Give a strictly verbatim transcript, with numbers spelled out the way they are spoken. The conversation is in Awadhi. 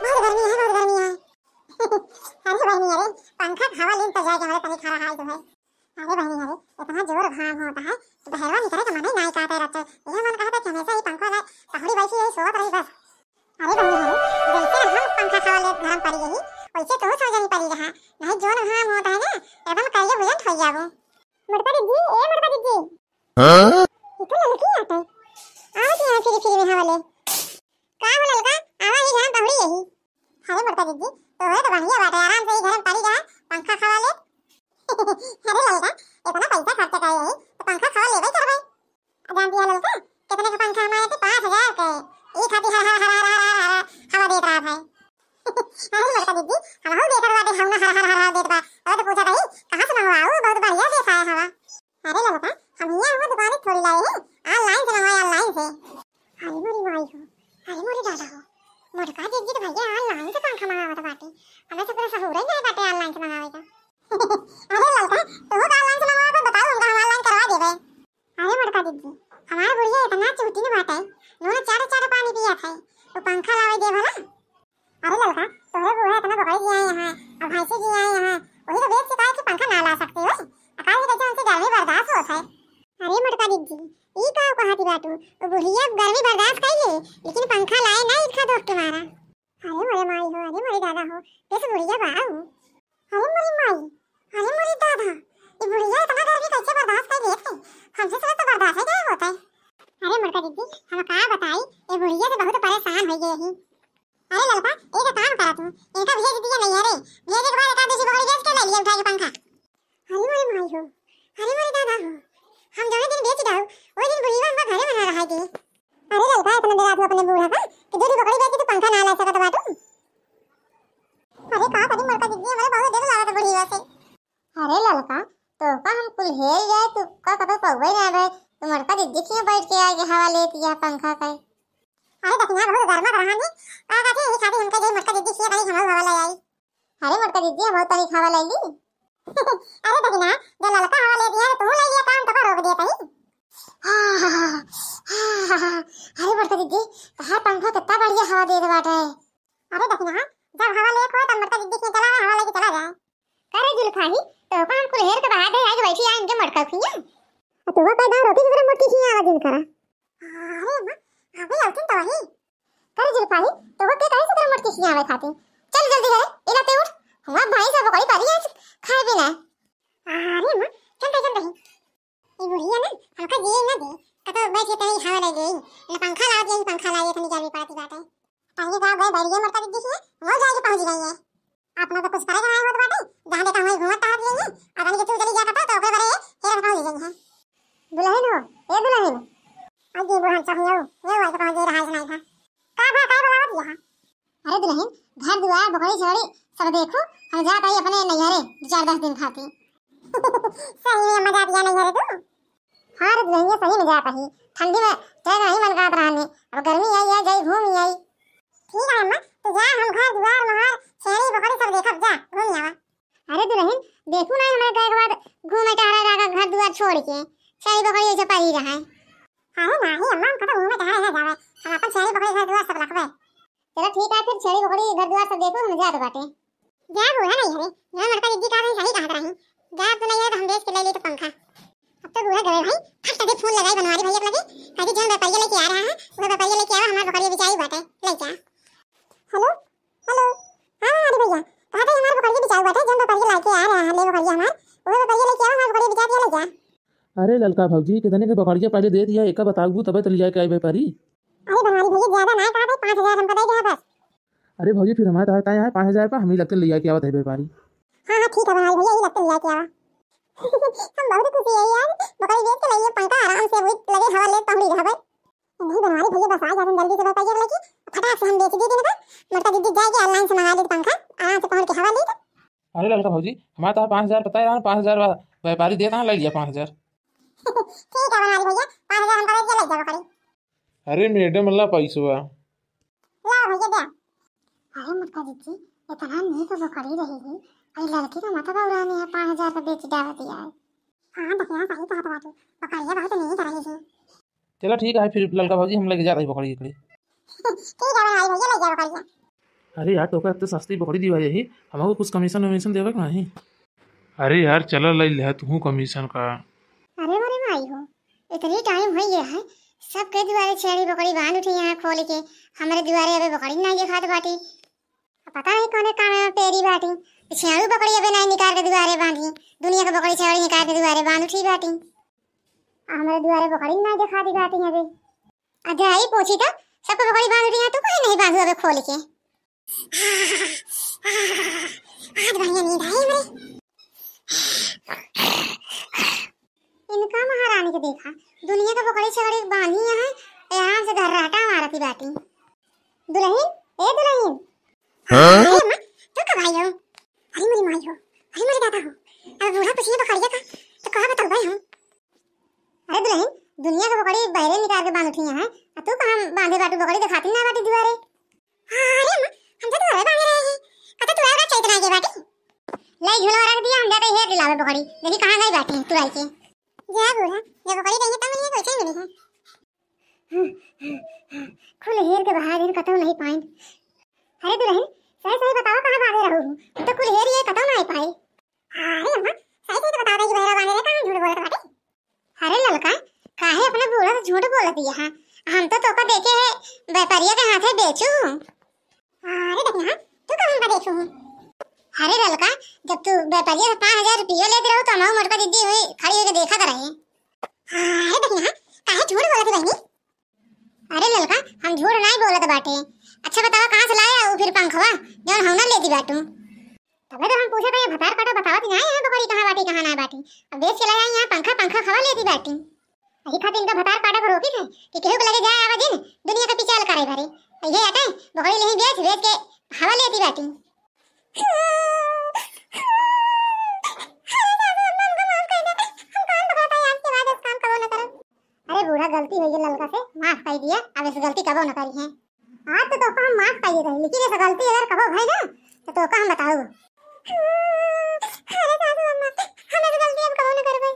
बहुत गर्मी है, बहुत गर्मी है। अरे बहनी, अरे पंखा के हवा लेन तो जाए, हमारे तनी खा रहा है जो है। अरे बहनी, अरे इतना जोर घाम होता है कि बहरवा निकले का मन ही नहीं करता रहता है। यह मन कहता कि हमेशा ही पंखा लगा पहुड़ी बैठी यही सोवत रही बस। अरे बहनी, अरे जैसे हम पंखा हवा ले गरम पड़ी गई, वैसे तो सोच नहीं पड़ी रहा। नहीं जोर घाम होता है ना, एकदम करिए बुझन हो जाबो। मोटका दीदी, ए मोटका दीदी। हाँ? ये तो ललकी आटे। आवत यहाँ फिरी फिरी में हवा ले। का हो ललका, आवा ही घरम पहुड़ी यही। अरे मोटका दीदी, तोहरे तो बढ़िया बाटे, आराम से ही घरम पड़ी रहा, पंखा हवा ले। अरे ललका, इतना पैसा खर्चा करे यही, तो पंखा हवा लेबे करबे। जानती है ललका, कितने का पंखा हमारे के? पाँच हजार के। ई खातिर हर हर हर हर हर हर हर हवा देत रहा है। अरे मोटका दीदी, हम हो देखत बाटे, हम ना हर हर हर हर देत बा। अरे तो पूछा कहीं, कहाँ से मंगवाऊ? बहुत बढ़िया देत है हवा। अरे ललका, हम यहाँ वो दुकान से थोड़ी लाए हैं, online से मंगवाए, online से। अरे मोरी माई हो, अरे मोरी दादा हो, मोटका दीदी तो भैया online से पंखा मंगावत बाटे। हमें तो पूरा सहूर ही नहीं बाटे online से मंगावे का। अरे ललका, तू का online से मंगावे का? बताओ, उनका हम online करवा देबे। अरे मोटका दीदी, हमार बुढ़िया इतना चूतिन बाटे, नून चाट चाट पानी पियत है, तो पंखा लावे दे भला। अरे ललका, तोहरे बूढ़ा इतना बकरी जियाए यहाँ, अब भैंसी जियाए यहाँ, वही तो बेच के कहे कि पंखा ना ला सकते हो। अकाल में कैसे उनसे गर्मी बर्दाश्त होत है। अरे मोटका दीदी, ई का कहती बाटू? वो बुढ़िया गर्मी बर्दाश्त कर ले, लेकिन पंखा लाए ना इनका दोस्त तुम्हारा। अरे मोरे माई हो, अरे मोरे दादा हो, कैसे बुढ़िया बा? अरे मोरे माई, अरे मोरे दादा, ये बुढ़िया इतना गर्मी कैसे बर्दाश्त कर लेत है? हमसे सब तो बर्दाश्त ही नहीं होता है। अरे मोटका दीदी, हम का बताई, ये बुढ़िया से बहुत परेशान हो गए ही। अरे ललका, एक काम करा तू, इनका भेज दिया नहीं है रे, भेजे के बाद एक आध दूसरी बकरी बेच के ले लिया उठा के पंखा। अरे मोरे माई हो, अरे मोरे दादा हो, हम जौने दिन बेच जाऊ, वही दिन बुढ़िया हमका घरे में ना रहा दे। अरे ललका, इतना डरा तू अपने बूढ़ा का कि दूध बकरी बेच के तू पंखा ना ला सकत बाटू। अरे का करी मोटका दीदी, हमारे बहुत डर लागत बुढ़िया से। अरे ललका, तो का हम कुल हेर जाए, तू का कतो पगवे ना रहे, तू मोटका दीदी के बैठ के आके हवा लेत या पंखा के। अरे दखिना बहुत गर्मा रहा ने, का कहते यही खातिर हमके जे मोटका दीदी के भाई हम हवा ले आई। अरे मोटका दीदी, हम तनी हवा ले ली। अरे दखिना, जो ललका हवा ले दिया, तू ले लिया काम तो का रोक दिया कहीं। अरे मोटका दीदी, तहार पंखा कितना बढ़िया हवा देत बाटे। अरे दखिना, जब हवा लेके होए तब मोटका दीदी के चला हवा लेके चला जाए। करे जुल्फा ही, तो का हम कुल हेर के बाहर है, आके बैठी आ इनके मोटका खिया। आ तू का दाव रोटी दूसरे मोटकी खिया आवा दिन करा। अरे माँ, अबे औरतन तो वही। करे जुल्फा ही, तो वो के कहे से तोर मोटकी खिया आवे खातिर? चल जल्दी करे, इला ते उठ। हमार भाई सब बकरी पाली आज खाए बिना। अरे माँ, चल दे, चल दे। ई बुढ़िया ना हमका जिए ना दे, कतो बैठ के कहीं हवा ले गई, ना पंखा लावत यही पंखा लाए, इतनी गर्मी पड़ती बाटे। पहले गाँव गए बैरिया मोटका दीदी से, वो जाए के पहुँच गई है। अपना तो कुछ करे के नहीं होत बाटे, जहाँ देखा वहीं घूमत टहलत यही है, अब इनके तू चली जाता तो ओकरे बरे हेर पहुँच गई है। दुल्हन हो, ए दुल्हन। अजी बुढ़न चाहिए, ये वाला पहुँच गई रहा है नहीं था। का भा, का बोलावत यहाँ? अरे दुल्हन, घर दुआर, बकरी छेड़ी सब देखो, हम जात आई अपने नैहरे दो चार दस दिन खातिर। सही में अम्मा जात या नैहरे तू? हाँ रे दुल्हनिया, सही में जात आई। ठंडी में जाए नहीं मन करत रहने, अब गर्मी आई, आई जाई, घूम आई। ठीक है अम्मा, तू जा, हम घर दुआर, मोहार, छेड़ी बकरी सब देखब, जा घूम आवा। अरे दुल्हन, देखू ना हमारे गए के बाद घूमे टहरे लागा घर दुआर छोड़ के, छेड़ी बकरी ऐसे पड़ी रहा है। अरे नहीं अम्मा, हम कतो घूमे टहरे ना जावे, हम अपन छेड़ी बकरी घर दुआर सब रखबे। चलो ठीक है, फिर छेड़ी बकरी घर दुआर सब देखो, हम जात बाटे। जा बूढ़ा नहीं हरे, यहाँ मोटका दीदी का सही कहत रही। जा अब तो नहीं है तो हम बेच के ले ले तो पंखा। अब तो बूढ़ा गए भाई, फट दे फोन लगाई बनवारी भैया के लगे, कह दी जौन व्यापारी लेके आ रहा है, वो व्यापारी लेके आवा, हमार बकरिया बिचाई बाटे, ले जा। हेलो, हेलो, हाँ बनवारी भैया, कहा था हमार बकरिया बिचाई बाटे, जौन व्यापारी लेके आ रहा है, ले बकरिया हमार, वो व्यापारी लेके आवा, हमार बकरिया बिचा दिया, ले जा। अरे ललका भौजी, कितने के बकरिया पहले दे दिया, एका बताऊ तबे तो लिया के आई व्यापारी। अरे बनवारी भैया, ज्यादा ना कहा भाई, पाँच हजार हमको दे दे बस। अरे भौजी, फिर हमारे ताए ताए आए पाँच हजार रुपया, हम ही लगते ले आके आवत है व्यापारी। हाँ हाँ ठीक है बनवारी भैया, यही लगते ले आके आवा। हम बहुत खुशी है यार, बकरी बेच के लाइए पंखा, आराम से वही लगे हवा ले पहुड़ी रहबे। नहीं बनवारी भैया, बस आ जाते जल्दी से व्यापारी लेके, फटाक से हम बेच दी दिन का, मोटका दीदी जाएगी online से मंगा ली पंखा, आराम से पहुड़ के हवा ली। अरे ललका भौजी, हमारे ताए पाँच हजार बताए रहा, पाँच हजार व्यापारी देता है, ले लिया पाँच हजार। ठीक है बनवारी भैया, पाँच हजार हमको दे दिया, ले जाओ बकरी। अरे मैडम, ला पैसवा। ला भैया दे। अरे मोटका दीदी, इतना नीक बकरी रही है, अरे लड़की का माता बौरानी है, पाँच हजार का बेच डाल दिया है। हाँ दखिया सही कहत बाटू, बकरिया बहुत नीक रही है। चलो ठीक है, फिर ललका भौजी हम लेके जाते हैं बकरी एकड़ी। ठीक है भाई, भैया ले जाओ बकरिया। अरे यार, तोका इतने सस्ती बकरी दिवाई है, हमको कुछ कमीशन वमीशन देवे के नहीं? अरे यार, चला ले ले तू कमीशन का। अरे मोरे माई हो, इतनी टाइम हो गया है, सबके दुआरे छेड़ी बकरी बांध उठी यहाँ खोल के, हमारे दुआरे अबे बकरी नहीं दिखात बाटी। अब पता नहीं कौने काम में पेरी बाटी, तो छेड़ू बकरी अबे नहीं निकाल के दुआरे बांधी, दुनिया के बकरी छेड़ी निकाल के दुआरे बांध उठी बाटी। आ हमारे दुआरे बकरी नहीं दिखा दी बाटी अबे। आ जाई पूछी तो, सबको बकरी बांध उठी है, तू काहे नहीं बांधू अबे खोल के? आज बढ़िया नींद आई हमरे। इनका महारानी के देखा, दुनिया के बकरी छकड़ी बांधी यहाँ, आराम से घर्राटा मारती बाटी। दुलहिन, ए दुलहिन। हाँ? अरे अम्मा, तू कब आई हो? अरे मोरी माई हो, अरे मोरी दादा हो, अब बूढ़ा पूछिए बकरिया का, तो कहा बताऊ भाई हम? अरे दुलहिन, दुनिया के बकरी बहरे निकाल के बांध उठी यहाँ, आ तू कहाँ बांधे बाटू बकरी दिखाती ना बाटी दुआरे? अरे अम्मा, हम तो दुआरे बांधे रहे हैं। कतो तुराई बा चैत ना के बाटी। लाई झूला रख दिया, हम जाते हेर लावे बकरी। देखी कहाँ गई बाटी तुराई के। जा बूढ़ा, जब बकरी गई है तब मिली है, कैसे मिली है? कुल हेर के बाहर दिन कतौ नहीं पाइन। अरे दुलहिन, सही सही बताओ कहाँ बांधे रहू? हम तो कुल हेर ये कतौ नहीं पाए। अरे अम्मा, सही सही तो बताओ कि बहरा बांधे रहे, कहाँ झूठ बोलत बाटे? अरे ललका, काहे अपने बूढ़ा से झूठ बोलत बिया? हाँ, हम तो तोका देखे है व्यापारिया के हाथे बेचू। अरे दखिनहा, तू कब हमका देखू? अरे ललका, जब तू व्यापारिया से पाँच हजार रुपया लेत रहू तो हमार मोटका दीदी हुई खड़ी होके देखत रहे। अरे दखिनहा, काहे झूठ बोलत बहिनी? अरे ललका, हम झूठ नाई बोलत बाटे। अच्छा बतावा, कहाँ से लाए हो फिर पंखवा, जौन हम ना लेती बाटू? तबे तो हम पूछे थे, भतार काटा बतावत ही नाई है, बकरी कहाँ बाटी, कहाँ ना बाटी। अब बेच के लाए आई यहाँ पंखा, पंखा हवा लेती बाटी। यही खातिर इनका भतार काटा को रोकी थे कि केहू के लगे जाए आवा जिन, दुनिया का पिचाल करे भरे। ये हटे, बकरी लेही बेच, बेच के हवा लेती बाटी। अरे सासू अम्मा, हमको माफ कर दे, हम कौन पकड़ता है, आज के बाद इस काम कबो न करब। अरे बूढ़ा, गलती हो गई ललका से, माफ कर दिया, अब इस गलती कबो न करी है। आज तो तोका हम माफ कर दे, लेकिन इस गलती अगर कबो भई ना, तो तोका हम बताऊ। अरे सासू अम्मा, हम इस गलती अब कबो न करबे।